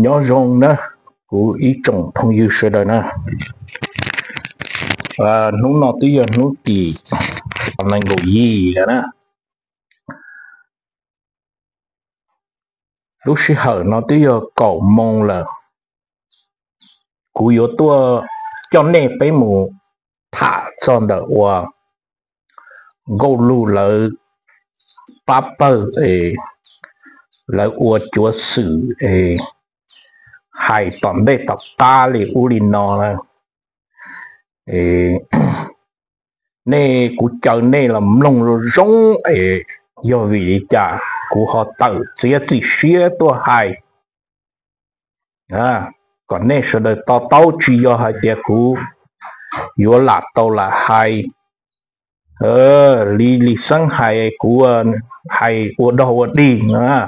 Nyob zoo na, kuv ib tsoom phooj ywg sawv daws na. Hnub no twb yog hnub tim nees nkaum yim lawm na. Lub sij hawm no twb yog kaum moo lawm. Kuv yuav tuaj coj nej peb mus tham txog ntawm uas Nkauj Lug lawv pab pawg es lawv ua cuav xwm es hais tom ntej tom qab li ub li no na. Nej, kuv caw nej los mloog zoo zoo es yog vim li cas kuv ho tawm txiav txim siab tuaj hais kom nej sawv daws to taub, tsis yog hais tias kuv yuav lam tau lam hais li Lis Xeeb hais, kuv hais ua dog ua dig no.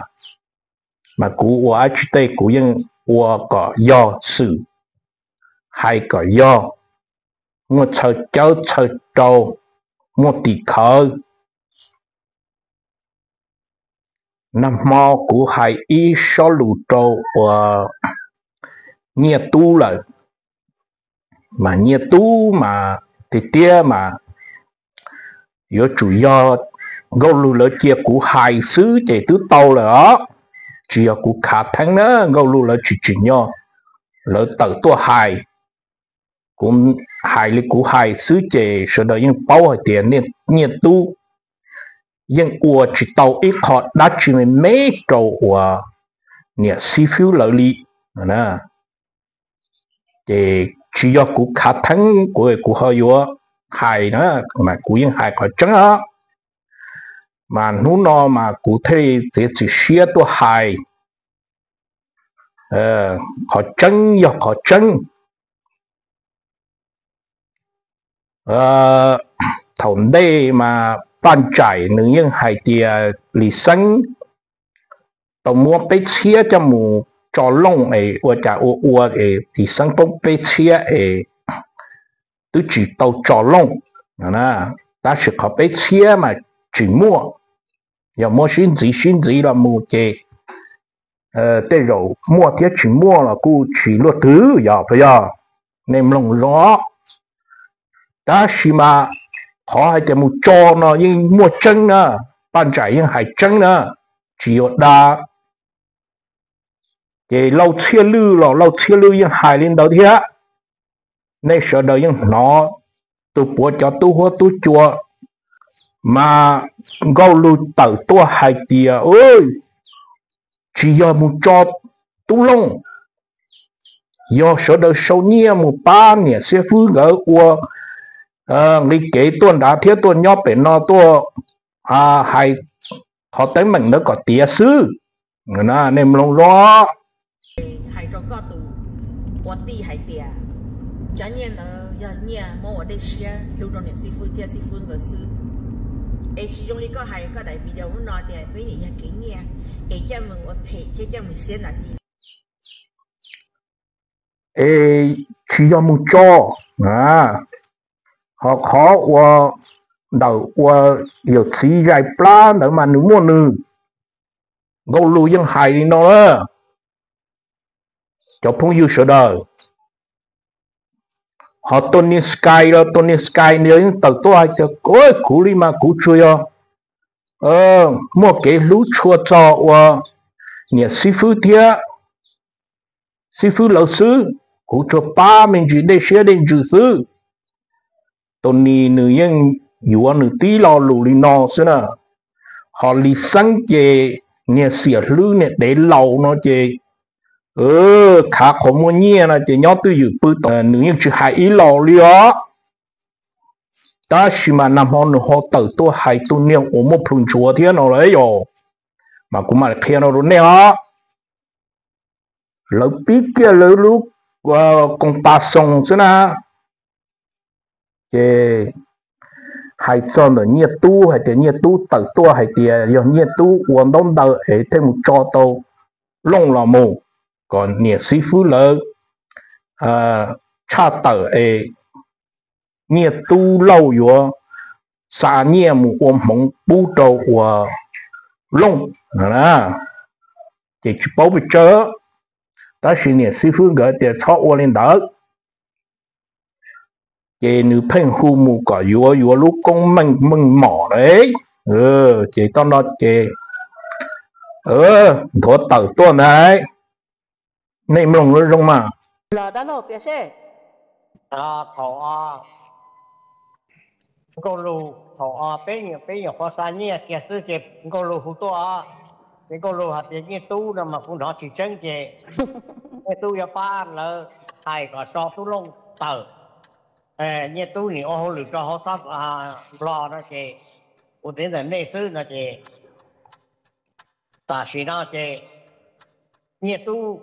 Mas kuv ua dab tsi tej kuv yeej ua kom yog xwm, hais kom yog, muaj txhaw cawb txhaw rau, muaj tim khawv. Nag hmo kuv hais ib sob lus rau uas Nyiaj Tub lawm, mas Nyiaj Tub mas tiag tiag mas yuav tsum yog Nkauj Lug lawv cia kuv hais xwb ces twb tau lawm os. Tsis yog kuv khav theeb na, Nkauj Lug lawv tsis tsim nyog lawv tawm tuaj hais. Kuv hais li kuv hais xwb ces sawv daws yeej paub hais tias Nyiaj Tub yeej ua tsis tau ib qho dab tsi me me rau uas niam xib fwb lawv li. Ces tsis yog kuv khav theeb kuv, kuv ho yuav hais na, mas kuv yeej hais qhov tseeb os. Mas hnub no mas kuv thiaj txiav txim siab tuaj hais, qhov tseeb yog qhov tseeb. Thaum ntej mas Paj Ntsaim nws yeej hais tias Lis Xeeb tau muab peb txhiab coj mus tso looj es ua cas ua ua es Lis Xeeb poob peb txhiab es twb tsis tau tso looj. Tab sis qhov peb txhiab mas tsis muaj, yog muab sib ntxiv sib ntxiv los mus ces tej zaum muaj thiab tsis muaj los kuj tsis luaj twg yog puas yog? Nej mloog zoo. Tab sis mas qhov hais tias mus tso no yeej muaj tseeb na, Paj Ntsaim yeej hais tseeb na, tsis yuav dag. Ces Lauj Txhiaj Lwj los Lauj Txhiaj Lwj yeej hais li ntawd thiab. Nej sawv daws yeej hnov tus puav cov tub huab tub cua mas Nkauj Lug tawm tuaj hais tias tsis yog mus tso tub looj, yog sawv daws sau nyiaj mus pab niam xib fwb nkawd ua nqi kev tuaj nrad thiab tuaj nyob pem no tuaj hais qhov teeb meem ntawd kom tiav xwb. Nej mloog zoo. Hais rau koj tus ua tij hais tias cov nyiaj ntawd yog nyiaj muab ua dej siab hlub rau niam xib fwb thiab xib fwb nkawd xwb. Es tsis zoo li koj hais koj daim video hnub no tias peb nim yog kev nyiaj es coj mus ua phem thiab coj mus xiab ntawd li. Es tsis yog mus tso, ho qhov ua ntawm ua yawm txiv zais plab ntawd mas nws muaj nws. Nkauj Lug yeej hais li no na, cov phooj ywg sawv daws. Ho Tony Sky los Tony Sky nws yeej tawm tuaj hais tias kuv li mas kuv tsuas yog muaj kev hlub tshua txog ua niam xib fwb thiab xib fwb lawv xwb, kuv tsuas pab me ntsis dej siab dej ntsws xwb. Tony nws yeej yuav nws tib lo lus li no xwb na. Ho Lis Xeeb ces niag xiam hlwb niag dev laus no ces khav qhov muaj nyiaj no ces nyob twj ywm pw tom nws yeej tsis hais ib los li os. Tab sis mas nag hmo nws ho tawm tuaj hais tus niag uas muaj plhus ntsuav thiab no lawm yom. Mas kuv mam li qhia no rau nej os. Lawv pib kiag lawv lub koos pas xoos xwb na. Ces hais txog ntawm Nyiaj Tub hais tias Nyiaj Tub tawm tuaj hais tias yog Nyiaj Tub ua ntaub ntawv es thiaj mus tso tau looj los mus kom niam xib fwb lawv tshaj tawm es Nyiaj Tub Lauj yuav xa nyiaj mus ua hmoov pub rau ua looj na. Ces tsis paub pes tsawg, Tab sis niam xib fwb nkawd tias txhob ua li ntawd, ces nws pheej hu mus kom yuav yuav lub koob meej meej mom lawm. Ces toj no ces nthuav tawm tuaj ntag. Nej mloog zoo mas. Thaum Nkauj Lug, thaum peb nyuam qhuav xa nyiaj kiag xwb ces Nkauj Lug hu tuaj, ces Nkauj Lug hais tias Nyiaj Tub no mas kuv hnov tsis tseeb ces Nyiaj Tub yuav pab lawv hais kom tso Tub Looj tawm. Nyiaj Tub nim ua hauj lwm rau hauv txhab Nplog no ces kuv tev ntawm nej xwb no ces tam sim no ces Nyiaj Tub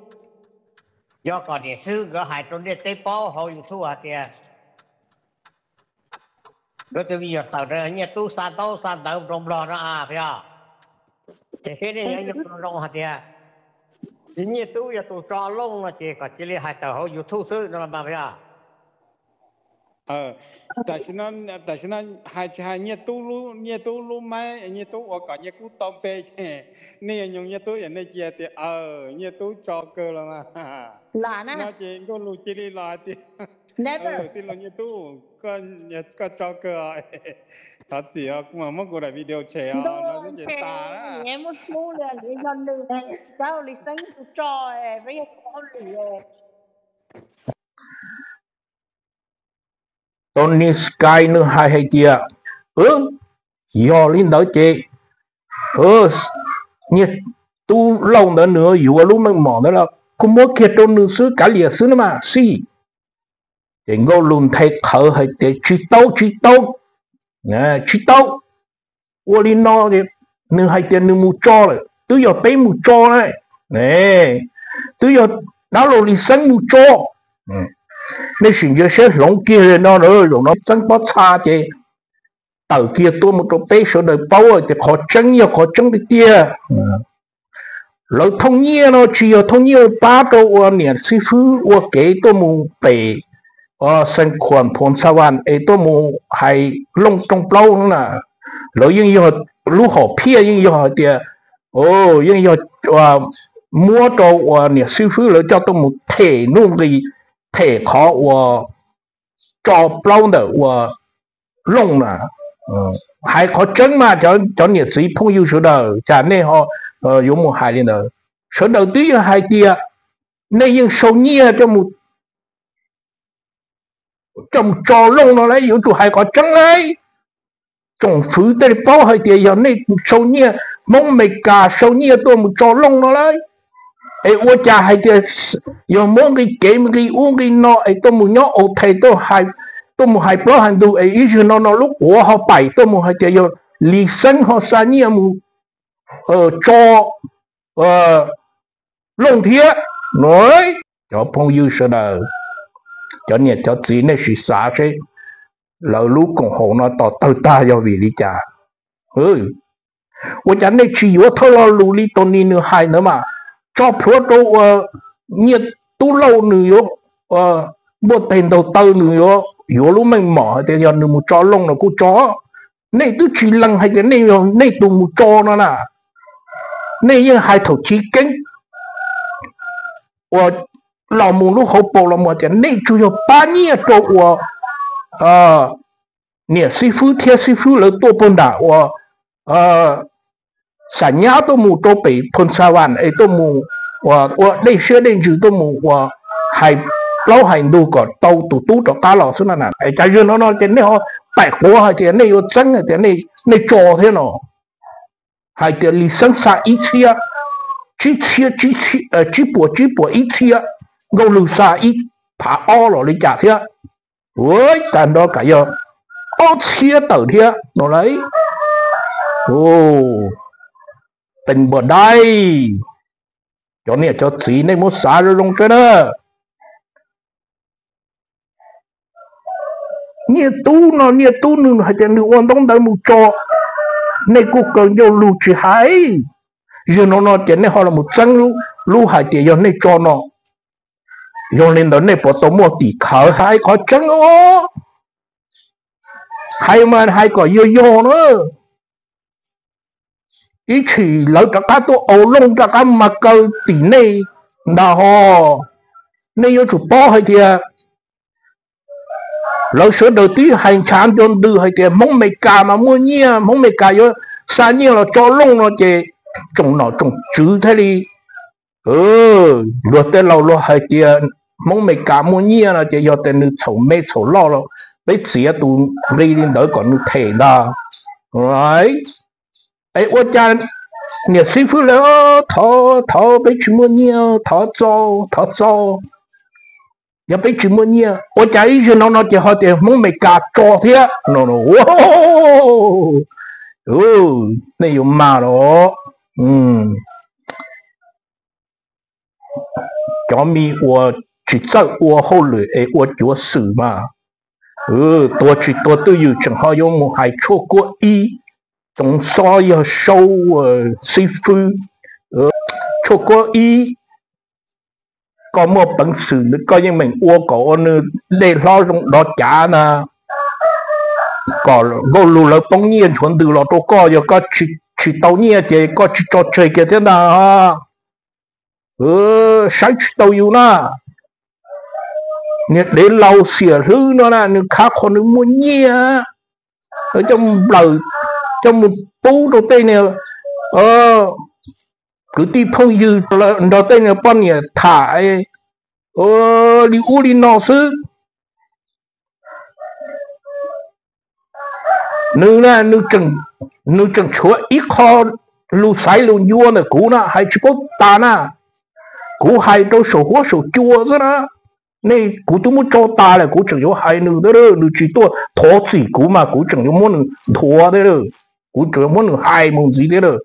yuav kom niam xwb nkawd hais rau ntiaj teb paub hauv YouTube hais tias nkawd tus me nyuam tawm Nyiaj Tub xa ntaub xa ntawv rau Nplog no a, puas yog? Ces thiab nej yuav nco zoo hais tias Nyiaj Tub yog tus tso Looj no ces kom cia li hais tawm hauv YouTube xwb no los mas, puas yog? Tam sim no hais tsis hais Nyiaj Tub, Nyiaj Tub lub maib, Nyiaj Tub ua kom Nyiaj Tub tau npe ces nej yuav nyoog Nyiaj Tub, yog nej cia tias Nyiaj Tub tso kawg los mas. No ces Nkauj Lug cia li los hais tias, tij laug Nyiaj Tub, koj tso kawg, thov txim os, kuv mam muab kuv daim video tshem os, no ces tas. Muaj hnub li yog nws, cov Lis Xeeb tus tso, peb yog tus ua hauj lwm. Tony Sky nws hais hais tias, yog li ntawd ces Nyiaj Tub Lauj ntawd nws yuav lub meej mom ntawd los kuv muab kiag rau nws xwb, kav liam xwb na mas xij. Ces Nkauj Lug nthe qhawv hais tias tsis tau, tsis tau, tsis tau. Ua li no, nws hais tias nws mus tso lawm, twb yog peb mus tso na, twb yog dab laug Lis Xeeb mus tso. Nej sim ntsia saib hloov kiag no, zaum no Xeeb Pob Txha ces tawm kiag tuaj mus rau peb sawv daws paub tias qhov tseeb yog qhov tseeb tiag tiag. Lawv thooj nyiaj no tsis yog thooj nyiaj pab rau ua niam xib fwb ua kev tuaj mus pem Xeev Khuam Phoos Xa Vas es tuaj mus hais Looj rooj plaub na. Lawv yeej yog lub hom phiaj yeej yog hais tias, yeej yog muab rau ua niam xib fwb lawv coj tuaj mus them nuj nqis, them qhov uas tso plaub ntawm ua Looj na. Hais qhov tseeb mas cov niam txiv phooj ywg sawv daws, cas nej ho yuav mus hais li ntawd? Sawv daws twb yog hais tias nej yeej sau nyiaj coj mus tso Looj no lauj, yuav tsum hais qhov tseeb lauj. Tsoom fwv thiaj li paub hais tias yog nej sau nyiaj, Hmoob Amelikas sau nyiaj tuaj mus tso Looj no lauj. Es ua cas hais tias yog muab nqi kev nqi ub nqi no es tuaj mus nyob ua the, tuaj mus hais plaub hais ntug es ib zaug no no lub quav ho paim tuaj mus hais tias yog Lis Xeeb ho xa nyiaj mus tso Looj thiab no. Cov phooj ywg sawv daws, cov niam cov txiv nej sim xav seb lawv lub koom haum no tos tawg tag yog vim li cas? Ua cas nej tsis yuav thawj lo lus li Tony nws hais ntawd mas tso plhuav rau ua Nyiaj Tub Lauj nws yuav npuaj teg ntaug taw nws yuav yuav lub meej mom hais tias yog nws mus tso Looj no kuj tso. Nej twb tsis lees hais tias nej yog nej tus mus tso no na. Nej yeej hais thaum chiv keeb uas los mus lub hauv paus los mus tias nej tsuas yog pab nyiaj rau ua niam xib fwb thiab xib fwb lawv tuaj puag nram ua Xam Nyab tuaj mus rau pem Phoos Xa Vas es tuaj mus ua dej siab dej ntsws tuaj mus ua hais plaub hais ntug kom tau tus tub rov qab los xwb na. Es cas zaum no no ces nej ho paim quav hais tias nej yuav txeeb hais tias nej tso thiab no, hais tias Lis Xeeb xa ib txhiab, tsib txhiab, tsib puas, tsib puas ib txhiab, Nkauj Lug xa ib phav ob los li cas thiab. Ua cas nrov kam yog ob txhiab tawm thiab no lauj. Pees npua dai, cov niam cov txiv nej muab xav zoo zoo tso na. Nyiaj Tub no, Nyiaj Tub nws hais tias nws ua ntaub ntawv mus tso, nej kuj kaw ncauj lug tsis hais. Zaum no no ces nej ho los txeeb lub hais tias yog nej tso no. Yog li ntawd nej puas tau muaj tim khawv hais qhov tseeb os? Hais mas hais kom yog yog na. Ib chim lawv rov qab tuaj au Looj rov qab mas kaw tim nej ntag ho. Nej yuav tsum paub hais tias lawv sawv daws twb hais nchav nco ntws hais tias Hmoob Amelikas mas muaj nyiaj, Hmoob Amelikas yuav xa nyiaj los tso looj no ces tsoom nom tsoom tswv thiaj li, luag tej laus luag hais tias Hmoob Amelikas muaj nyiaj no ces yog tias nws txhaum me txhaum loj los peb txiav tus nqi li ntawd kom nws them ntag. Es ua cas niam xib fwb lawv, thov thov peb tsis muaj nyiaj, thov txo, thov txo, yog peb tsis muaj nyiaj. Ua cas ib zaug no no ces ho tias Hmoob Amelikas tso thiab no. Nej yuav mas los, cov me uas tsis txawj ua hauj lwm es ua cuav xwm mas, tuag tsis tuag twj ywm tseem ho yuav mus hais tshuaj kuab ib, Txoov Xob yog saub xib fwb, tshuaj kuab ib, koj muaj peev xwm koj yeej meem ua kom ua nws dej hlob zoo dov cav na, kom nkauj lug lawv poob nyiaj nchuav ntws los rau koj, yog koj tsis tau nyiaj ces koj tsis tso tseg kiag thiab ntag. Saib tsis tau yus na. Niag dev laus xiam hlwb no na, nws khav qhov nws muaj nyiaj, coj mus nplawm, coj mus pub rau tej niag kwv tij phooj ywg nrog tej niag poj niam tham li ub li no xwb. Nws, nws tseem tshuav ib qho lus xaiv lus ncua ntawm kuv na, hais tsis paub tas na. Kuv hais rau saum huab saum cua xwb na. Nej, kuv twb muab tso tas lawm, kuv tseem yuav hais nws thiab, nws tsis tuaj thov txim kuv mas kuv tseem yuav muab nws nthuav thiab, kuv tseem yuav muab nws hais mus ntxiv thiab.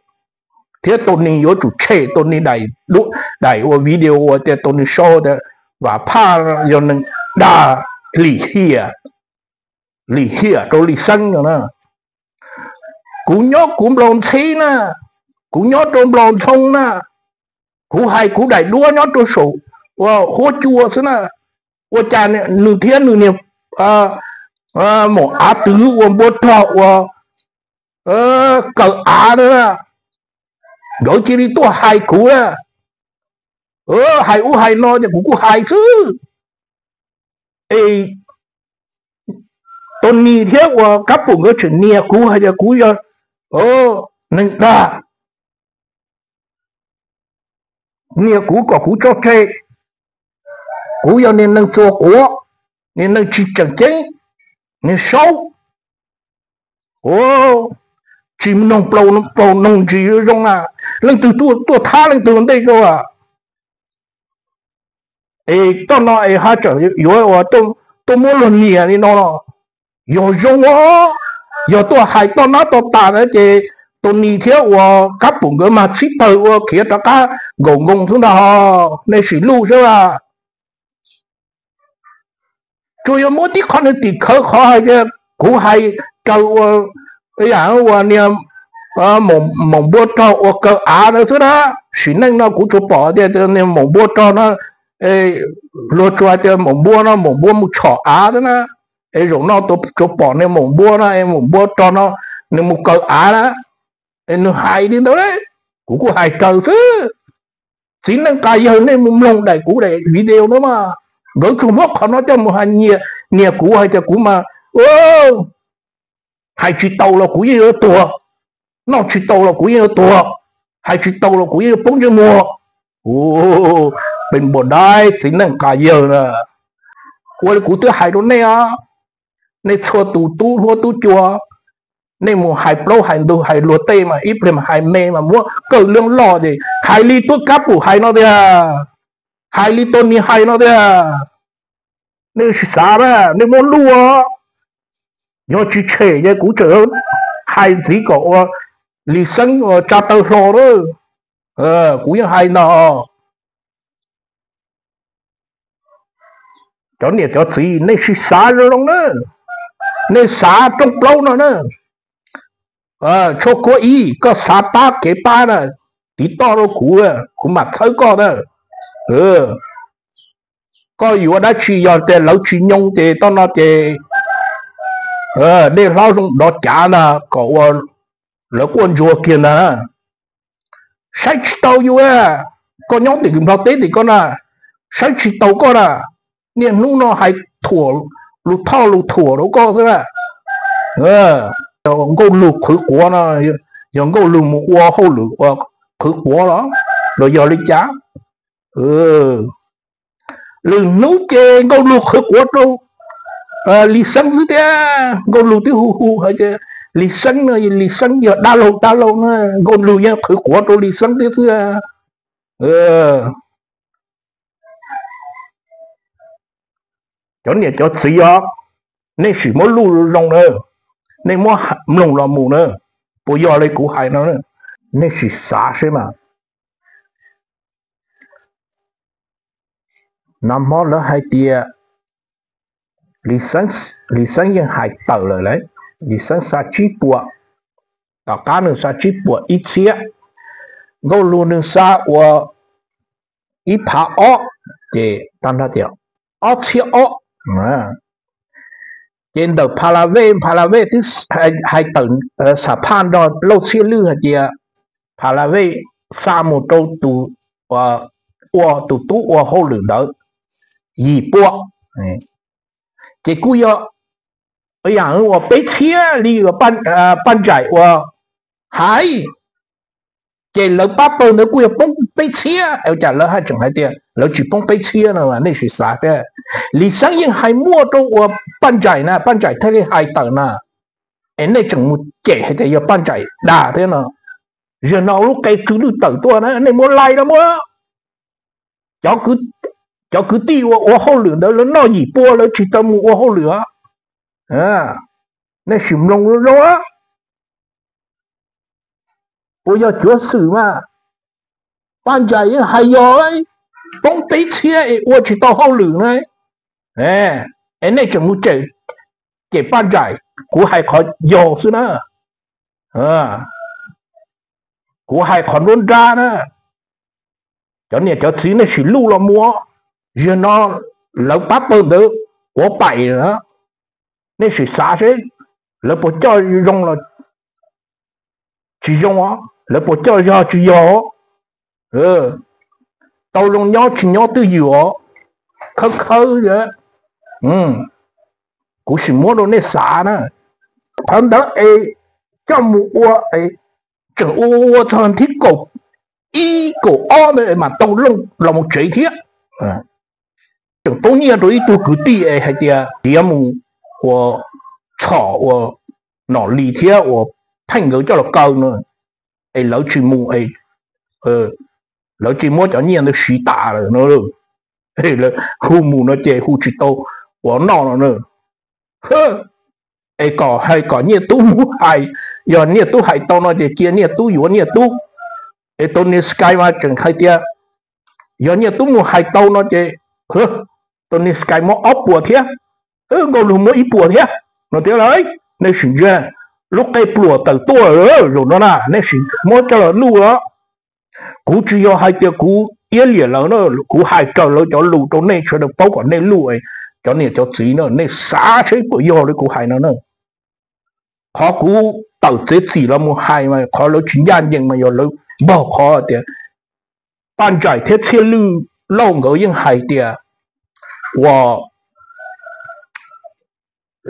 Thiab Tony yuav tsum tshem Tony daim ua video uas tias Tony sau tias Vam Phaj yog neeg dag lim hiam, lim hiam rau Lis Xeeb no na. Kuv nyob kuv nplaus ntxhib na, kuv nyob rau nplaus ntxhoo na, kuv hais kuv daim duab nyob rau saum huab cua xwb na. Ua cas nws thiab nws niag maum av twv ua npua rog ua kaw av na, nkawd cia li tuaj hais kuv na. Hais ub hais no ces kuv kuj hais xwb. Es Tony thiab uas Kab Pum nkawd tseem nias kuv hais tias kuv yog neeg dag, nias kuv kom kuv tso tseg, kuv yog niag neeg txuas quav, niag neeg tsis tseem ceeb, niag saub, tsis mloog plaub noog ntsis zoo na, leej twg tuaj thab leej twg ua ntej rau a. Es toj no es haj tseem yuav ua tuaj muab luag nias li no los, yog zoo os, yog tuaj hais toj nab toj tas na ces Tony thiab uas Kab Pum nkawd mas txhib tawg ua khiav rov qab nkaum nkoos xwb ntag ho, nej sim luj saib a. Tsuas yog muab tib qho nws tim khawv qhov hais tias kuv hais raws ua, yam ua niag maum npua rog ua kaw av ntawd xwb na. Sim neej no kuv tsuas pom tias niag maum npua rog no, luag tsuas hais tias maum npua no maum npua mus tshom av xwb na. Es zaum no tsuas pom niag maum npua no es maum npua rog no nws mus kaw av na. Es nws hais li ntawd, kuv kuj hais raws xwb. Txiv neej qas yawg, nej mus mloog daim kuv daim video no mas, nkawd tsuas muab qhov no coj mus hais, nias kuv hais tias kuv mas hais tsis tau los kuv yeej yuav tuag, noj tsis tau los kuv yeej yuav tuag, hais tsis tau los kuv yeej yuav poob ntsej muag. Peb npua daib txiv neej qas yawg na, ua li kuv twb hais rau nej os, nej txhua tus tub hluab tub cua, nej mus hais plaub hais ntug hais luag tej mas ib pliag mas hais me mas muab kawg lub loj ces hais li tub Kab Pum hais no tiag, hais li Tony hais no tiag. Nej sim xav na, nej muab luj, yog tsis tshem ces kuv tseem hais ntxiv kom ua Lis Xeeb tsa taw hlo na. Kuv yeej hais ntag. Cov niam cov txiv, nej sim xav zoo zoo na, nej xav rooj plaub no na. Tshuaj kuab ib, koj xav pab kev pab na, tiv toj rau kuv, kuv mam txhawb koj na. Koj yuav dab tsi, yog tias lawv tsis nyoo ces toj no ces dej hlob zoo dov cav ntag kom ua lawv quaj ntsuag kiag ntag. Saib tsis tau yus, koj Koj nyob tim Nplog teb tim koj na, saib tsis taus koj na. Niaj hnub no hais thuam, lus thoj lus thuam rau koj xwb na. Yog nkauj lug qhwv quav no, yog nkauj lug mus ua hauj lwm uas qhwv quav los, los yog li cas? Lwm hnub ces nkauj lug qhwv quav rau Lis Xeeb xwb thiab. Nkauj lug twb hu hu hais tias Lis Xeeb no, Lis Xeeb yog dab laug dab laug na, nkauj lug yeej qhwv quav rau Lis Xeeb thiab xwb. Cov niam cov txiv os, nej sim muab luj zoo na, nej muab mloog los mus na, puas yog li kuv hais no, nej sim xav seb mas. Nag hmo lawv hais tias Lis Xeeb yeej hais tawm lawm lauj, Lis Xeeb xa tsib puas, tom qab nws xa tsib puas ib txhiab, nkauj lug nws xa ua ib phav ob, ces tag nrho tias ob txhiab ob. Ces ntawm Pha La Vej, Pha La Vej twb hais tawm, xa phaj nrog Lauj Txhiaj Lwj hais tias Pha La Vej xa mus rau tus, ua tus tub ua hauj lwm ntawd yim pua, ces kuj yog yam uas peb txhiab li Paj Ntsaim uas hais, ces lawv pab pawg ntawd kuj yog poob peb txhiab. Ua cas lawv haj tseem hais tias lawv tsis poob peb txhiab no, nej sim xav thiab. Lis Xeeb yeej hais muaj rau uas Paj Ntsaim na, Paj Ntsaim thiaj li hais tawm na, es nej tseem mus cem hais tias yog Paj Ntsaim dag thiab no. Zaum no lub qe tsw lwj tawm tuaj na, nej muab laij no muab. Cov kwv tij uas ua hauj lwm ntawd lawv noj yim pua lawv tsis tau mus ua hauj lwm os. Nej sim mloog zoo, puas yog cuav xwm mas? Paj Ntsaim yeej hais yog poob peb txhiab es ua tsis tau hauj lwm na, es nej tseem mus cem, cem Paj Ntsaim. Kuv hais qhov yog xwb na, kuv hais qhov nruab nrab na. Cov niam cov txiv nej sim luj los mus, zaum no lawv pab pawg ntawd quav paim na, nej sim xav seb lawv puas coj zoo los tsis zoo os, lawv puas coj yog tsis yog. Tau zoo nyob tsis nyob twj ywm os, khawb khawb. Kuv sim muab rau nej xav na. Qhov ntawd es coj mus ua, tseem ua ua txog thib kaum ib kaum ob ntawd mas tau Looj los mus tsev thiab. Tseem poob nyiaj rau ib tug kwv tij es hais tias tiav mus ua txhom ua Nom Lis thiab ua Pheej nkawd coj los kaw no, es lawv tsis mus, lawv cia muab cov nyiaj ntawd siv tas lawm no. Hu mus no ces hu tsis tau ua noj no na. Es kom hais kom Nyiaj Tub mus hais, yog Nyiaj Tub hais tau no ces cia Nyiaj Tub yuav Nyiaj Tub. Es Tony Sky mas tseem hais tias yog Nyiaj Tub mus hais tau no ces Tony Sky muab ob puas thiab, Nkauj Lug muab ib puas thiab no tiag lauj. Nej sim ntsia, lub qe pluam tawm tuaj zaum no na, nej sim muab coj los luj os. Kuv tsis yog hais tias kuv iab liam lawv na, kuv hais raws lawv cov lus rau nej sawv daws paub kom nej luj, cov niam cov txiv na, nej xav seb puas yog li kuv hais no na. Qhov kuv tawm txiav txim los mus hais mas qhov lawv tsis ncaj ncees mas yog lawv npog qhov tias Paj Ntsaim thiab Txhiaj Lwj Lauj nkawd yeej hais tias uas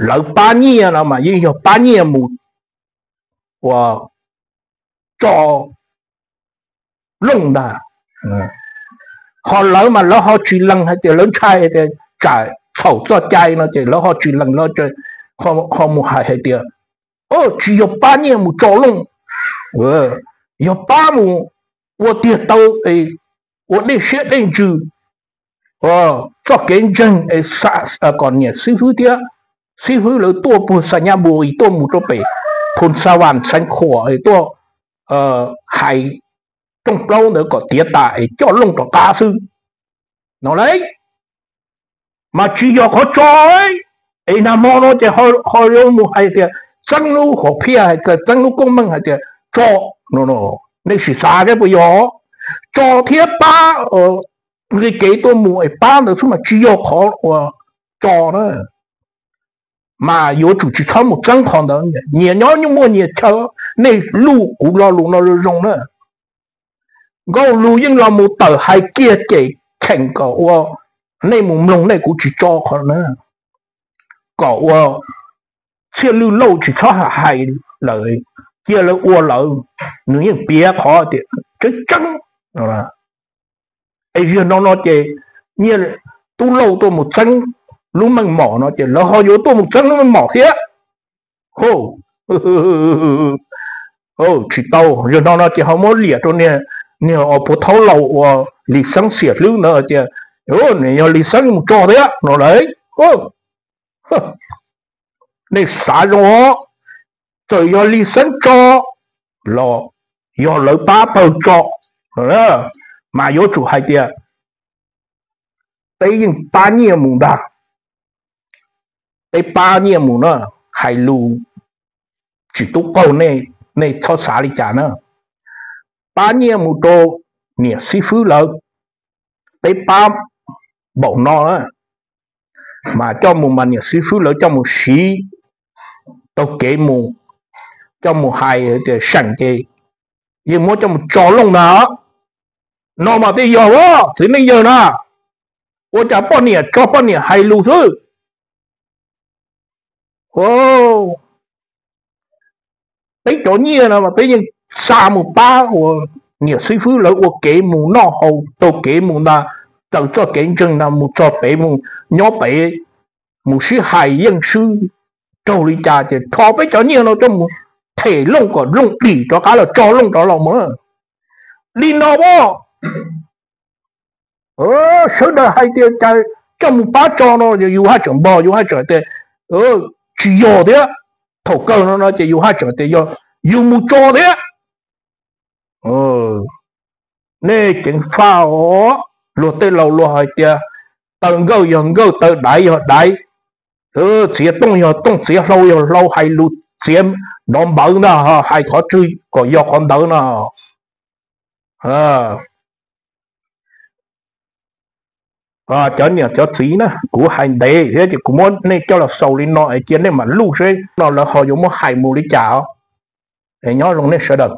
lawv pab nyiaj no mas yeej yog pab nyiaj mus uas tso Looj ntag. Ho lawv mas lawv ho tsis lees hais tias lawv ntshai tias tsam txhaum txoj cai no ces lawv ho tsis lees, lawv ho mus hais hais tias tsis yog pab nyiaj mus tso Looj, yog pab mus ua tiag taw, ua dej siab dej ntsws, txoj kev ntseeg es kom niam xib fwb thiab xib fwb lawv tuaj puag Xais Nyab Npus es tuaj mus rau pem Phoos Xa Vas Xeev Khuam es tuaj hais rooj plaub ntawd kom tiav tas es coj Looj rov qab xwb no lauj. Mas tsis yog qhov tso, es nag hmo no ces ho yuav mus hais tias txeeb lub hom phiaj, hais tias txeeb lub koob meej hais tias tso. Nej sim xav seb puas yog tso thiab pab li kev tuaj mus es pab ntawd xwb mas tsis yog qhov uas tso na. Mas yuav tsum tsis txhob mus txeeb qhov ntawd, nyias nyob nyuj muaj nyias chaw. Nej luj kuv lo lus no zoo na. Nkauj Lug yeej los mus tawm hais kiag ces kheem kom ua, nej mus mloog nej, kuv tsis tso qhov na, kom ua Txhiaj Lwj Lauj tsis txhob hais lawm, cia lawv ua lawv, nws yeej piav qhov tias tseeb tseeb. Es yog no no ces Nyiaj Tub Lauj tuaj mus txeeb lub meej mom no ces lawv ho yuav tuaj mus txeeb lub meej mom thiab. Tsis tau, yog no no ces ho muab liam rau niag Puv Thaub Laus uas Lis Xeeb xiam hlwb ntawd tias, nws yog Lis Xeeb mus tso thiab no lawm. Nej xav zoo os, txawm yog Lis Xeeb tso los yog lawv pab pawg tso, mas yuav tsum hais tias peb yeej pab Nyiaj mus ntag. Peb pab Nyiaj mus na, hais lus tsis tub qaug, nej txhob xav li cas na. Pab Nyiaj mus rau niam xib fwb lawv, peb pab npaum no na, mas coj mus mas niam xib fwb lawv coj mus siv taug kev mus, coj mus hais tias seem ces yeej muab coj mus tso looj ntag. No mas tej yog txiv neej yawg na, ua cas poj niam tso poj niam hais lus xwb. Peb cov Nyiaj no mas peb yeej xa mus pab uas niam xib fwb lawv ua kev mus noj haus, taug kev mus ntag, raws txoj kev ntseeg ntag, mus txog pem mus nyob pem, mus sib hais yeej swb raug li cas ces rho peb cov Nyiaj no coj mus them looj kom looj dim rov qab los tso looj rov los mus. Li no as, sawv daws hais tias cas coj mus pab tso no, yus haj tseem npog, yus haj tseem tias tsis yog thiab. Thaum kawg no no ces yus haj tseem tias yog yus mus tso thiab. Nej ceev faj os. Luag tej laus luag hais tias taw nkawj yog nkawj, taw daiv yog daiv, txiav tooj yog tooj, txiav hlau yog hlau, hais lus txiav nrov npawv ntag, hais qhov twg kom yog qhov ntawd no. Cov niam cov txiv na, kuv hais ntev thiab ces kuv muab nej coj los xaus li no es cia nej mam luj seb no lawv ho yuav muab hais mus li cas. Es nyob zoo nej sawv daws.